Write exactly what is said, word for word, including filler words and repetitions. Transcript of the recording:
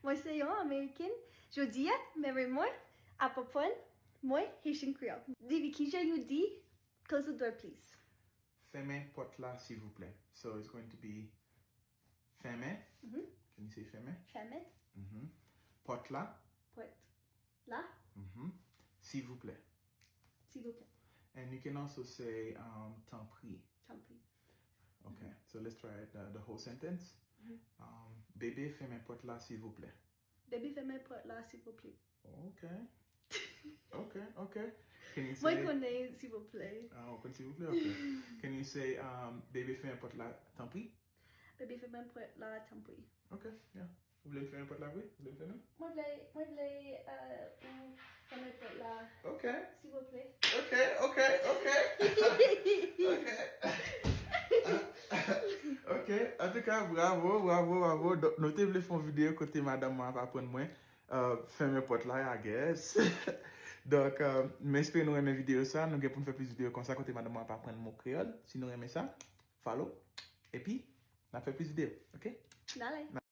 Mwen se yon American. Jodi a, mèt mwen ap aprann mwen Haitian Creole. Divi, kijan yo di close the door, please? Fèmen pòt la, silvouplè. So it's going to be fèmen. Mhm. Can you say fèmen? Fèmen Mhm. Pòt la. pòt la, Mhm. Silvouplè. silvouplè. And you can also say um, tanpri. Tanpri. Okay, so let's try it, the, the whole sentence. Mhm. Um, bebe, fèmen pòt la, silvouplè. Bebe, fèmen pòt la, silvouplè. Okay. Okay, okay. Can you Mwen say... konnen, silvouplè. Ah, ou konn silvouplè? Okay. Can you say, um, bebe, fèmen pòt la, tanpri? Bebe, fèmen pòt la, tanpri. Okay, yeah. Ou vle m fèmen pòt la vre? Ou vle m fèmen? Mwen vle, mwen vle, euh, ou fèmen pòt la, Ok, silvouplè. ok, ok, ok. Ok. Ok, antouka, bravo, bravo, bravo. Donk, nou te vle fè yon videyo kote madanm mwen ap aprann mwen euh, fèmen pòt la, I guess. Donk, euh, m espere nou renmen videyo sa. Nou gen pou n fè plis videyo konsa kote madanm mwen ap aprann mo kreyòl. Si nou renmen sa, follow. Epi, n ap fè plis videyo, ok? N ale.